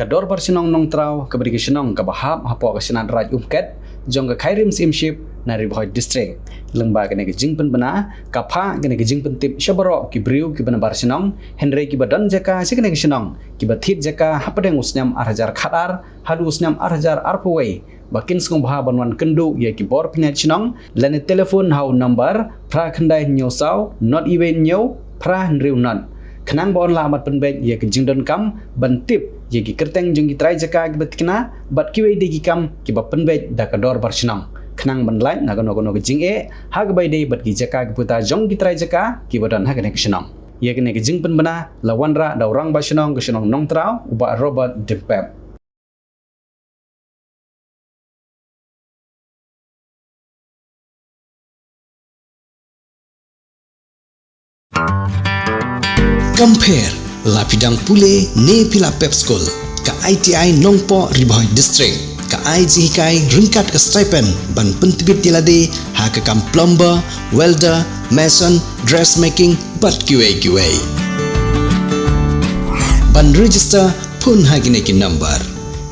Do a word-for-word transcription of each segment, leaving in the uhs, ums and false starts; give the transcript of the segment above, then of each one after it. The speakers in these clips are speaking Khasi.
Ka Dorbar Shnong Nongtraw kaba dei ka shnong kaba hap hapoh ka shnat Raid Umkhet jong ka Khyrim Syiemship na Ri Bhoi District. Lyngba kane ka jingpynbna ka phah kane ka jingpyntip sha baroh ki briew kiba nabar shnong hynrei kiba don jaka sha kane ka shnong kiba thied jaka hapdeng u snem ar hajar khatar haduh u snem ar hajar arphew wei ba kin sngewbha ban wan kynduh ïa ki bor pynïaid shnong lane telephone ha u number phra khyndai hynñiew saw nod iwei hynñiew phra hynriew nod. Khnang ba yn lah ban pynbeit ïa ka jingdonkam ban tip ïa ki kyrteng jong ki trai jaka kiba tikna bad kiwei de ki kam kiba pynbeit da ka dorbar shnong. Khnang ban lait na kano kano ka jingeh ha kaba ïadei bad ki jaka ki puta jong ki trai jaka kiba don ha kane ka shnong. Ïa kane ka jingpynbna la wanrah da u rangbah shnong ka shnong Nongtraw u Bah Robert Dimpep. Kam pher la phi dang pule ne phi la pep skul, ka I T I Nongpoh Ri Bhoi District ka ai jinghikai ryngkat ka stipend ban pyntbit ïa lade ha ka kam plumber, welder, mason, dressmaking bad kiwei kiwei. Ban register phone ha kine ki number: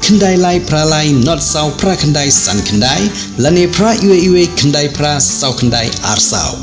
khyndai lai phra lai nod saw phra khyndai san khyndai lane phra iwei iwei khyndai phra saw khyndai ar saw.